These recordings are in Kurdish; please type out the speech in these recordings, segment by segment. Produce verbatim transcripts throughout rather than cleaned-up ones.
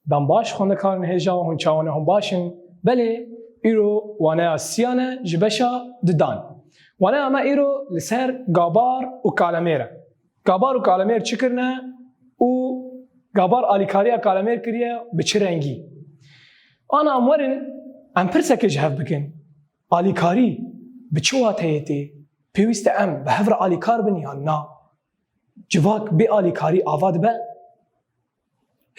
Dem baş xwendekarên hêja, hûn çawa ne, hûn baş in? Belê, îro waneya siyan e ji beşa didan. Waneya me îro li ser gabar û kalemêr e. Gabar û kalemêr çi kirine û gabar alîkariya kalemêr kiriye bi çi rengî? Ana em werin, em pirsekê ji hev bikin. Alîkarî bi çi wateyê tê? Pêwîst e em bi hev re alîkar bin yan na? Civak bê alîkarî ava dibe?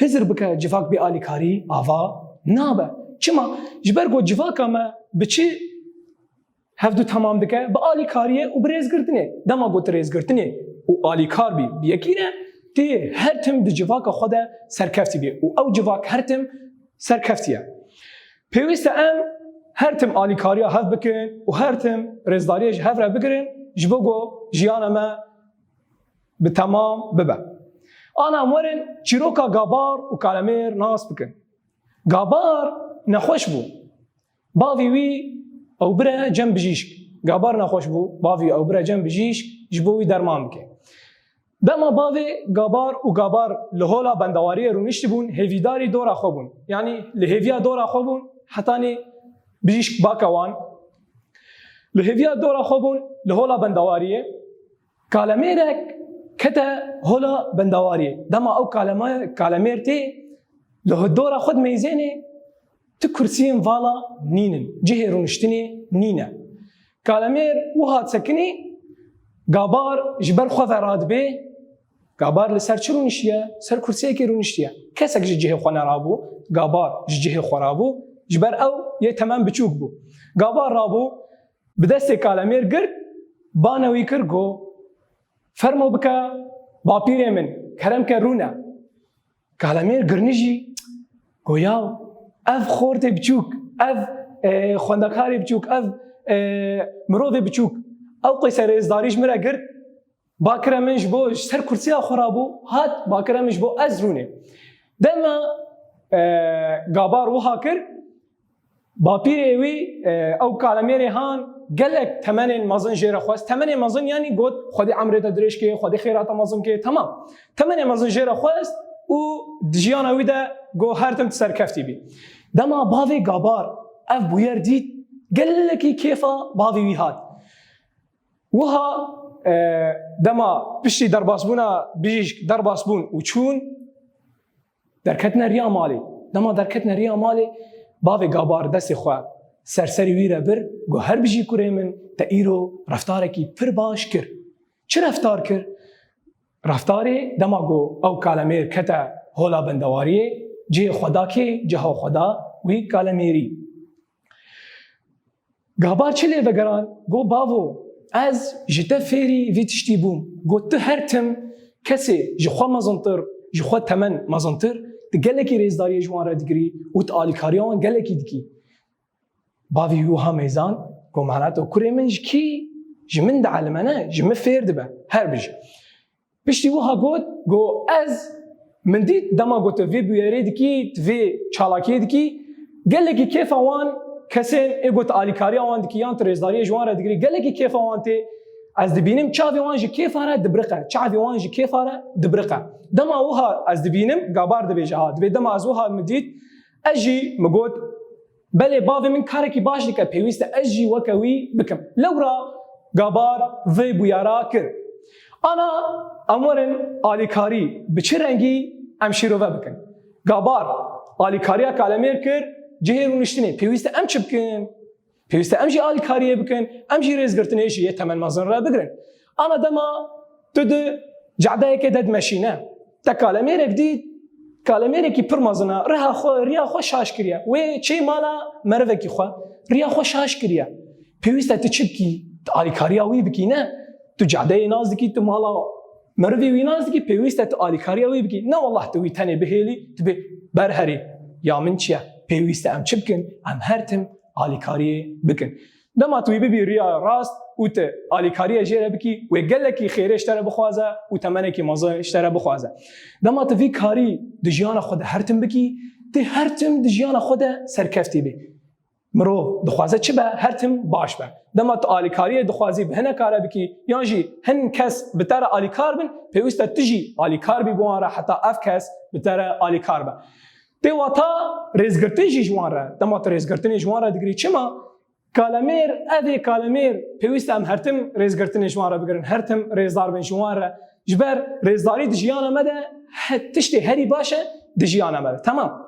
Hizir bike civak bê alîkarî ava nabe. Çima? Ji ber ku civaka me bi çi hevdu temam dike? Bi alîkariyê û bi rêzgirtinê. Dema ku tu rêzgirtinê û alîkar bî bi yekî re, tê her tim di civaka xwe de serkeftî bî û ew civak her tim serkeftî ye. Pêwîst e em her tim alîkariya hev bikin û her tim rêzdariyê ji hev re bigirin, ji bo ku jiyana me bi temam bibe. Ana em werin çîroka gabar û kalemêr nas bikin. Gabar nexweş bû. Bavê wî ew bire cem bijîşk. Gabar nexweş bû. Bavê wî ew bire cem bijîşk, ji bo wî derman bike. Dema bavê gabar û gabar li hola bendewariyê rûniştibûn, hêvîdarî dora xwe bûn. Yanî li hêviya dora xwe bûn, hetanî bijîşk bake wan. Li hêviya dora xwe bûn, li hola bendewariyê. Kalemêrek kete hola bendewariyê. Dema ew kaleme-, kalemêr tê, li dora xwe dimeyzênê, tu kursiyên vala nînin, cihê rûniştinê nîne. Kalemêr wiha sekinî, gabar ji ber xwe ve radibê, gabar li ser çi rûniştiye? Ser kursiyekê rûniştiye. Kesek ji cihê xwe nerabû, gabar ji cihê xwe rabû, ji ber ew yê temen biçûk bû. Gabar rabû, bi destê kalemêr girt, bane wî kir, got, "Fermo bike, bapîrê min, kerem ke rûne." Kalemêr girnijî, got, "Ya, ev xortê biçûk, ev, e, xwendekarê biçûk, ev, e, mirovê biçûk, ew qeyse rêzdarî ji min re girt, bakire min ji bo, ji ser kursiya xwe rabû, hat, bakire min ji bo ez rûnê." Dema, e, gabar wiha kir, bapîrê wî, e, ew kalemêrê han gelek temenên mezin jê re xwest. Temenê mezin, yanî got, "Xwedê emrê te dirêj ke, Xwedê xêra te mezin ke." Temam. Temenê mezin jê re xwest û di jiyana wî de got, "Her tim tu serkeftî bî." Dema bavê gabar ev bûyer dît, gelekî kêfa bavê wî hat. Wiha, e, dema piştî derbasbûna bijîşk derbas bûn û çûn, derketine riya malê. Dema derketine riya malê, bavê gabar destê xwe ser serî wî re bir, got, "Her bijî kurê min, te îro reftarekî pir baş kir." Çi reftar kir? Reftarê dema ku ew kalemêr kete hola bendewariyê, cihê xwe da kê? Ciha xwe da wî kalemêrî. Gabar çi lê vegeran? Got, "Bavo, ez ji te fêrî vî tiştî bûm." Got, "Tu her tim kesê ji xwe mezintir, ji xwe temen mezintir, tu gelekî rêzdariyê ji wan re digirî û tu alîkariya wan gelekî dikî." Bavî wiha meyzan, got, "Mehnato kurê min ji kî? Ji min dielime ne, ji min fêr dibe. Her bijî." Piştî wiha got, got, "Ez min dît dema got tu vê bûyerê dikî, tu vê çalakiyê dikî, gelekî kêfa wan kesên ê got alîkariya wan dikî yan tu rêzdariyê ji wan re digirî, gelekî kêfa wan tê. Ez dibînim çavê wan ji kêfa re dibiriqe, çavê wan ji kêfa re dibiriqe." Dema wiha ez dibînim, gabar dibêje ha, dibê dema ez wiha min dît, ez jî min got, "Belê, bavê min karekî baş dike, pêwîst e ez jî weke wî bikim." Lewra gabar vê bûyera kir. Ana em werin alîkarî bi çi rengî em şîrove bikin? Gabar alîkariya kalemêr kir, cihê rûniştinê, pêwîst e em çi bikin? Pêwîst e em jî alîkariyê bikin, em jî rêzgirtinê ji yê temen mezin re bigirin. Ana dema tu di cadeyekê de dimeşîne, te kalemêrek dît, kalemêrekî pir mezin e, riha xwe, riya xwe şaş kiriye. Wê çê mala merivekî xwe, riya xwe şaş kiriye. Pêwîst e tu çi bikî? Tu alîkariya wî bikî, ne? Tu cadeyê nas dikî, tu mala merivê wî nas dikî, pêwîst e tu alîkariya wî bikî. Ne wallah tu wî tenê bihêlî, tu bê berherî. Ya min çi ye? Pêwîst e em çi bikin? Em her tim alîkariyê bikin. Dema tu wî bibî riya rast û tu alîkariya jê re bikî, wê gelekî xêrê ji te re bixwaze û temenekî mezin ji te re bixwaze. Dema tu vî karî di jiyana xwe de her tim bikî, tu her tim di jiyana xwe de serkeftî bî. Mirov dixwaze çi be, her tim baş be. Dema tu alîkariyê dixwazî bi hineka re bikî, yan jî hin kes bi te re alîkar bin, pêwîst e tu jî alîkar bî bi wan re, heta ev kes bi te re alîkar be. Tê wata rêzgirtin jî ji wan re. Dema tu rêzgirtinê ji wan re digirî, çima? Kalemêr, ev ê kalemêr, pêwîst e em her tim rêzgirtinê ji wan re bigirin, her tim rêzdar bin ji wan re. Ji ber rêzdarî di jiyana me de he-, tiştê herî baş e di jiyana me de. Temam.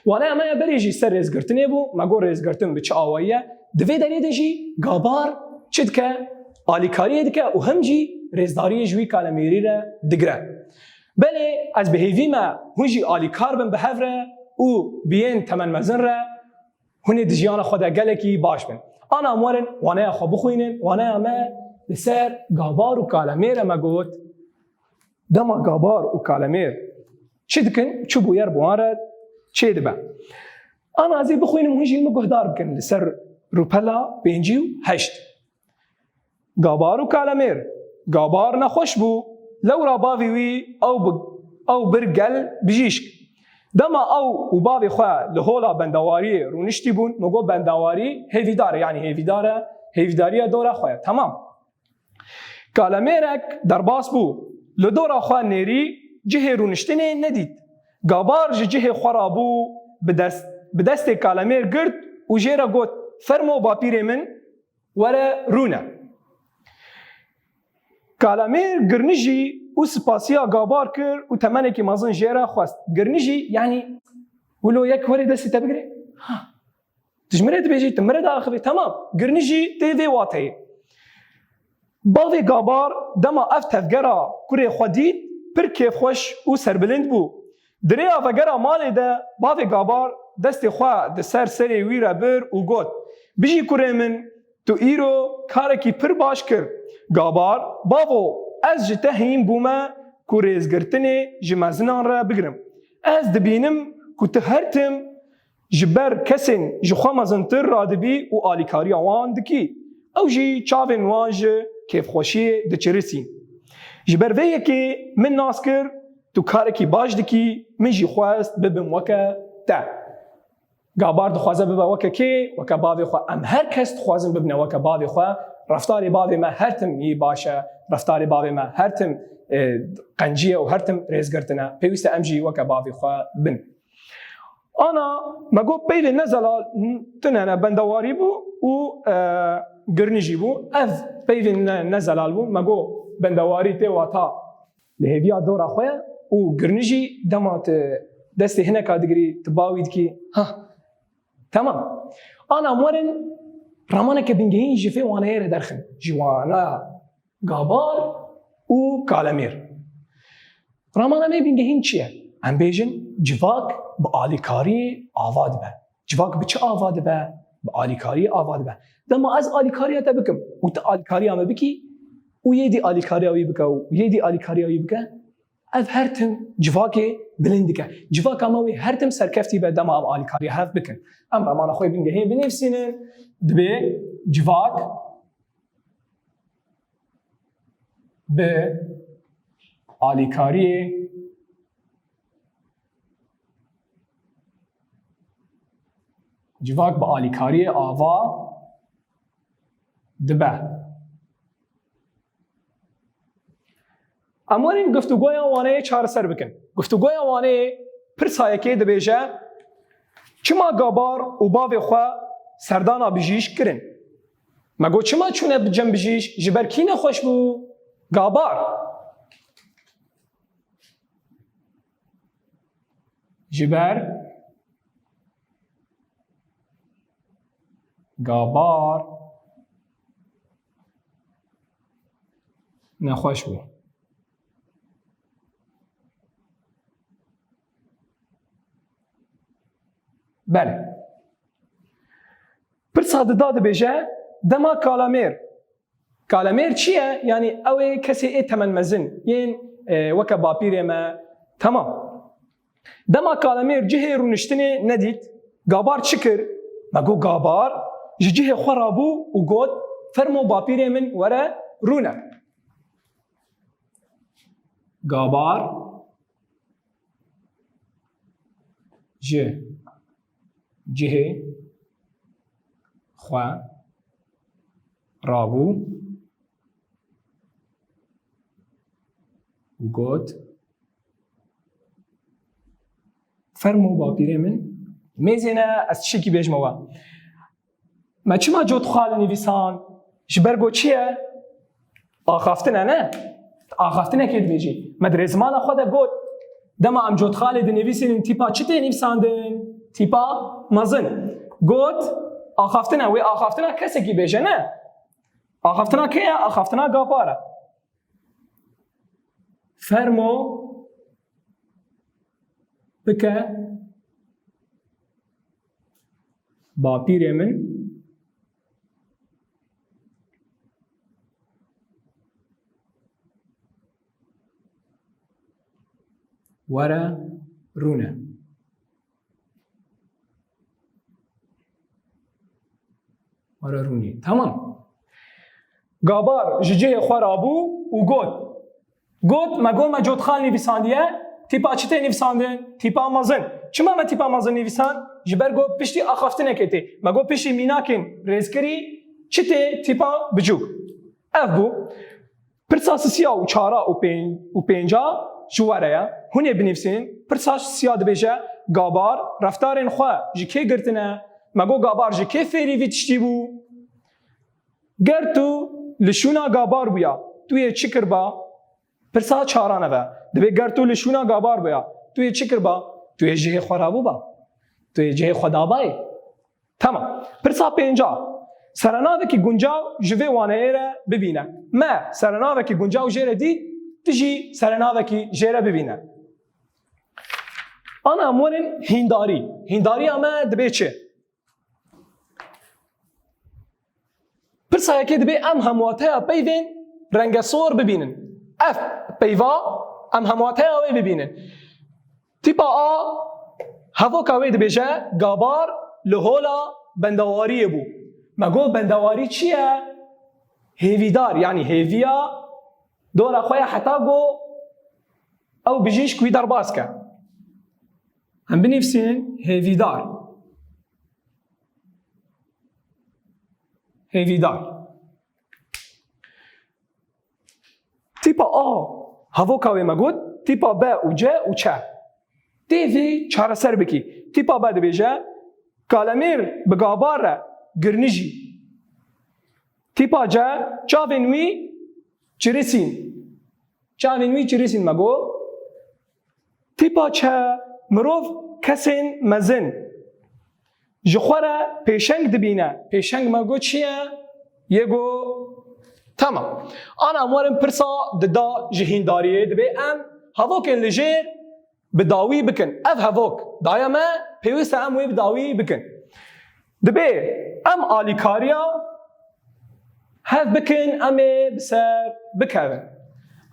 Waneya me ya berê jî ser rêzgirtinê bû, me got rêzgirtin bi çi awayî ye. Di vê derê de jî Gabar çi dike? Alîkariyê dike û him jî rêzdariyê ji wî kalemêrî re digire. Belê ez bi hêvî me hûn jî alîkar bin bi hev re û bi yên temenmezin re hûn ê di jiyana xwe de gelekî baş bin. Ana em werin waneya xwe bixwînin, waneya me li ser Gabar û Kalemêr e me got, dema Gabar û Kalemêr çi dikin, çi bûyer bi wan re çêdibe. Ana ez ê bixwînim, hûn jî min guhdar bikin li ser rûpela pêncî û heşt. Gabar û Kalemêr. Gabar nexweş bû. Lewra bavê wî ew bi, ew bir gel bijîşk. Dema ew û bavê xwe li hola bendawariyê rûniştî bûn, min got bendawarî hêvîdar e, yanî hêvîdar e, hêvîdariya dora xwe ye. Temam. Kalemêrek derbas bû. Li dora xwe nêrî cihê rûniştinê nedît. Gabar ji cihê xwe rabû, bi dest, bi destê Kalemêr girt û jê re got, fermo bapîrê min, were rûne. Kalemêr girnijî û spasiya Gabar kir û temenekî mezin jê re xwest. Girnijî, yanî wilo yek were destê te bigire? Ha. Tu ji min re dibêjî, tu min re diaxivî. Temam. Girnijî tê vê wateyê. Bavê Gabar dema ev tevgera kurê xwe dît, pir kêfxweş û serbilind bû. Di rêya vegera malê de bavê Gabar destê xwe di ser serê wî re bir û got, bijî kurê min, tu îro karekî pir baş kir. Gabar, bavo, ez ji te hîn bûme ku rêzgirtinê ji mezinan re bigirim. Ez dibînim ku tu her tim ji ber kesên ji xwe mezintir radibî û alîkariya wan dikî. Ew jî çavên wan ji kêfxweşiyê diçirisîn. Ji ber vê yekê min nas kir, tu karekî baş dikî, min jî xwest bibim weke te. Gabar dixwaze bibe weke kê? Weke bavê xwe. Em her kes dixwazin bibine weke bavê xwe. Reftarê bavê me her tim yî baş e. Reftarê bavê me her tim, e, qencî ye û her tim rêzgirtin e. Pêwîst e em jî weke bavê xwe bin. Ana, me got peyvên ne zelal, n-, tune ne, bendewarî bû û, e, girnijî bû. Ev peyvên ne, ne zelal bû. Me got bendewarî tê wata li hêviya dora xwe ye û girnijî dema tu destê hineka digirî, tu bawî dikî, ha, temam. Ana em werin ramaneke bingehîn ji vê waneyê re derxin. Ji wana Gabar û Kalemêr. Ramana me bingehîn çi ye? Em bêjin civak bi alîkariyê ava dibe. Civak bi çi ava dibe? Bi alîkariyê ava dibe. Dema ez alîkariya te bikim û tu alîkariya me bikî û yê dî alîkariya wî bike û yê dî alîkariya wî bike, ev her tim civakê bilind dike. Civaka me wê her tim serkeftî be dema em alîkariya hev bikin. Em ramana xwe bingehîn binivîsînin, dibê civak bi alîkariyê, civak bi alîkariyê ava dibe. Em werin guftûgoya waneyê çareser bikin. Guftûgoya waneyê pirsa yekê dibêje, çima Gabar û bavê xwe serdana bijîşk kirin? Me got, çima çûne bi cem bijîşk? Ji ber kî nexweş bû? Gabar. Ji ber Gabar nexweş bû. Belê. Pirsa dida dibêje, dema Kalemêr. Kalemêr çi ye? Yanî ew ê kesê ê temenmezin, yên, e, weke bapîrê me. Temam. Dema Kalemêr cihê rûniştinê nedît, Gabar çi kir? Me got Gabar ji cihê xwe rabû û got, fermo bapîrê min were rûne. Gabar ji cihê xwe rabû û got, Fermo bapîrê min. Mêzêne ez tiştekî bêjime we. Me çima cotxal nivîsan? Ji ber ku çi ye? Axaftin e, ne? Axaftinekê dibêjî. Me di rêzimana xwe de got, dema em cotxalê dinivîsînin, tîpa çi tê nivîsandin? Tîpa mezin. Got, axaftin e. Wê axaftina kesekî bêje, ne? Axaftina kê ye? Axaftina Gabar e. Fermo bike bapîrê min were rûne. Were rûnî. Tamam. Gabar ji cihê xwe rabû û got. Got, me got me cotxal nivîsandiye, tîpa çi tê nivîsandin? Tîpa mezin. Çima me tîpa mezin nivîsand? Ji ber got piştî axaftinekê tê. Me got piştî mînakên rêzkirî çi tê? Tîpa biçûk. Ev bû. Pirsa sisiya û çara û pên-, û pênca ji we re ye. Hûn ê binivîsînin. Pirsa sisiya dibêje, Gabar reftarên xwe ji kê girtine? Me got Gabar ji kê fêrî vî tiştî bû? Ger tu li şûna Gabar bûya, tu yê çi kirba? Pirsa çaran ev e. Dibê ger tu li şûna Gabar bûya, tu yê çi kirba? Tu yê cihê xwe rabûba. Tu yê cihê xwe dabayê. Tamam. Pirsa pênca. Serenavekî guncaw ji vê waneyê re bibîne. Me serenavekî guncaw jê re dît, tu jî serenavekî jê re bibîne. Ana em werin hîndarî. Hîndariya me dibê çi? Pirsa yekê dibê em hemwateya peyvên rengesor bibînin. Ev peyva em hemwateya wê bibînin. Tîpa A, hevoka wê dibêje, Gabar li hola bendewariyê bû. Me got bendewarî çi ye? Hêvîdar, yanî hêviya dora xwe ye heta ku ew bijîşk wî derbas ke. Em binivîsînin hêvîdar. Hêvîdar. Tîpa A, hevoka wê me got, tîpa B û C û Ç. Tê vî çareser bikî. Tîpa B dibêje, Kalemêr bi Gabar re girnijî. Tîpa C, çavên wî çirisîn. Çavên wî çirisîn me got. Tîpa Ç, mirov kesên mezin ji xwe re pêşeng dibîne. Pêşeng me got çi ye? Yê got, tamam. Ana em werin pirsa dida ji hîndariyê, dibê em hevokên li jêr bi dawî bikin. Ev hevok daye me, pêwîst e em wê bi dawî bikin. Dibê em alîkariya hev bikin, em ê bi ser bikevin.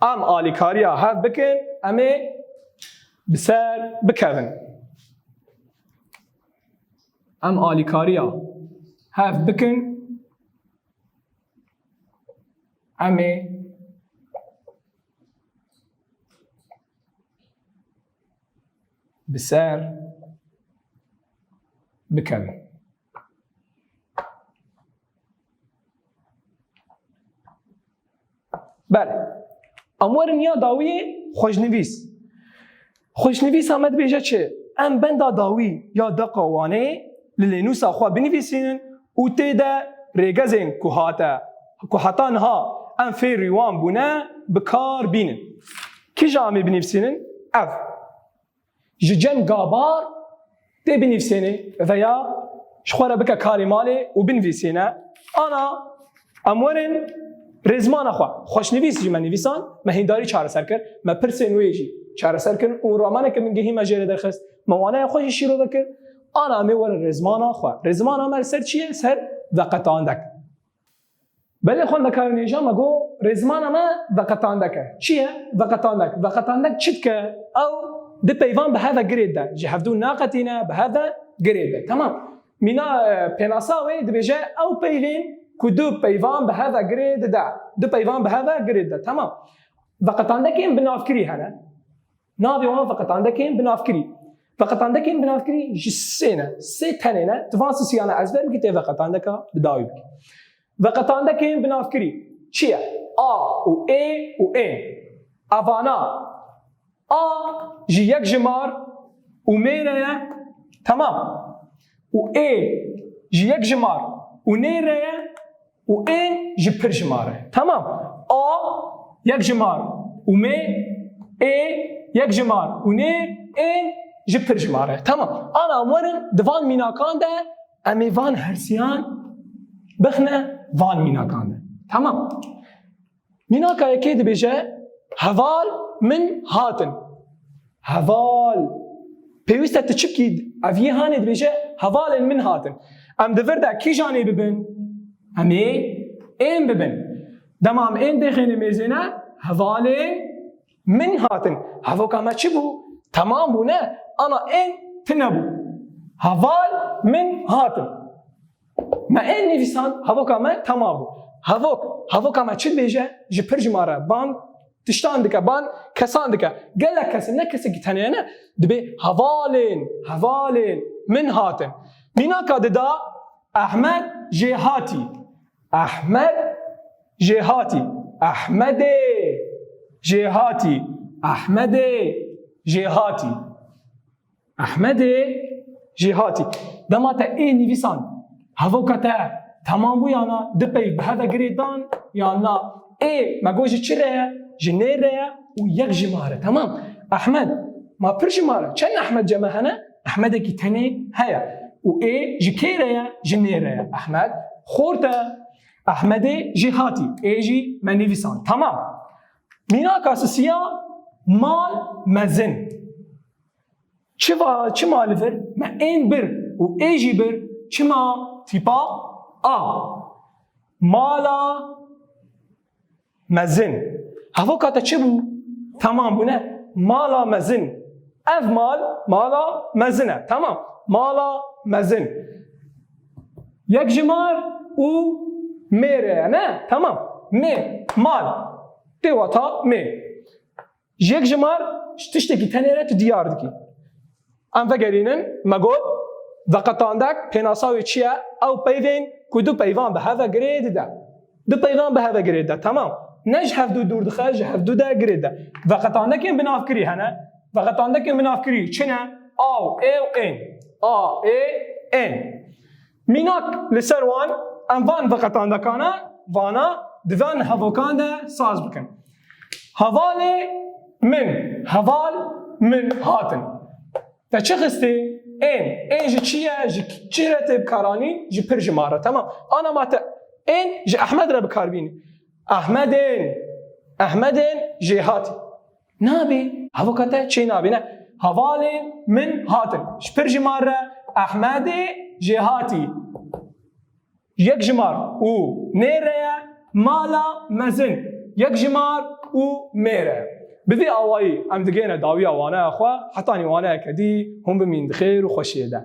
Em alîkariya hev bikin, em ê bi ser bikevin. Em alîkariya hev bikin, em ê bi ser bikevin. Belê. Em werin ya dawiyê xweşnivîs. Xweşnivîsa me dibêje çi? Em benda dawî ya deqa wanê li lênûsa xwe binivîsînin û tê de rêgezên ku hate, ku heta niha em fêrî wan bûne, bi kar bînin. Kîja em ê binivîsînin? Ev. Ji cem Gabar tê binivîsêne veya ji xwe re bike karê malê û binivîsêne. Ana em werin rêzmana xwe. Xweşnivîs jî me nivîsan, me hîndarî çareser kir, me pirsên wê jî çareser kirin û ramaneke min gihî me jê re derxist, me waneya xwe jî şîrove kir. Ana em ê werin rêzmana xwe. Rêzmana me li ser çi ye? Ser veqetandek. Belê xwendekaran hêja, me got rêzmana me veqetandek e. Çi ye? Veqetandek. Veqetandek çi dike? Ew du peyvan bi hev ve girê dide. Ji hevdû naqetîne, bi hev ve girê dide. Temam. Mîna, e, pênasa wê dibêje ew peyvên ku du peyvan bi hev ve girê dide. Du peyvan bi hev ve girê dide. Temam. Veqetandekên binavkirî hene. Navê wan veqetandekên binavkirî. Veqetandekên binavkirî ji sê ne. Sê tenê ne. Tu van sisiya ne ezber bikî, tê veqetandeka bi dawî bikî. Veqetandekên binavkirî çi ye? A û ê û ên. Evana A ji yek jimar û mê re ye. Tamam. Û ê ji yek jimar û nê re ye û ên ji pir jimar e. Tamam. A yek jimar û mê, ê yek jimar û nê, ên ji pir jimar e. Tamam. Ana em werin di van mînakan de em ê van hersiyan bixne van mînakan de. Tamam. Mînaka yekê dibêje, heval min hatin. Heval. Pêwîst e tu çi bikî? Ev yê hanê dibêje, hevalên min hatin. Em di vir de kîjanê bibin? Em ê ên bibin. Dema em ên dêxêne mêzêne, hevalên min hatin. Hevoka me çi bû? Temam bû, ne? Ana ên tune bû. Heval min hatin. Me ên nivîsand, hevoka me temam bû. Hevok, hevoka me çi dibêje? Ji pir jimare ban tiştan dike, ban kesan dike. Gelek kes, ne kesekî tenê ne, dibê hevalên, hevalên min hatin. Mînaka dida, Ehmed jêhatî. Ehmed jêhatî. Ehmedê jêhatî. Ehmedê jêhatî. Ehmedê jêhatî. Dema te ê nivîsan, hevoka te temam bû ya na, du peyv bi hev ve girê dan ya na? Ê, me got ji çi re ye? Ji nê re ye û yek jimar e. Temam. Ehmed, ma pir jimar e. Çend Ehmed cem me hene? Ehmedekî tenê heye. Û ê ji kê re ye? Ji nê re ye. Ehmed xort e. Ehmedê jêhatî. Ê jî me nivîsan. Temam. Mînaka sisiya, mal mezin. Çi va, çi ma li vir? Me ên bir û ê jî bir. Çima? Tîpa A. Mala mezin. Hevoka te çi bû? Temam bû, ne? Mala mezin. Ev mal, mala mezin e. Tamam. Mala mezin. Yek jimar û mê re ye, ne? Tamam. Mê, mal. Tê wata mê. Ji yek jimar, ji tiştekî tenê re tu diyar dikî. Em vegerînin, me got, veqetandek pênasa wê çi ye? Ew peyvên ku du peyvan bi hev ve girê dide. Du peyvan bi hev ve girê dide, temam. Ne ji hevdu dûr dixe, ji hevdu de girê dide. Veqetandekên binavkirî hene. Veqetandekên binavkirî çi ne? A û ê û ên. A, ê, ên. Mînak li ser wan, em van veqetandekana, vana di van hevokan de saz bikin. Hevalê min, heval min hatin. Te çi xistî? Ên. Ên ji çi ye? Ji çi re tê bikaranîn? Ji pir jimare. Temam. Ana ma te ên ji Ehmed re bikar bînî. Ehmedên. Ehmedên jêhatî. Nabê. Hevoka te çê nabê, ne? Hevalên min hatin. Ji pir jimar re Ehmedê jêhatî. Yek jimar û nê re ye, mala mezin. Yek jimar û mê re. Bi vî awayî em digêne dawiya waneya xwe, hetanî waneyeke dî hûn bimîn di xêr û xweşiyê de.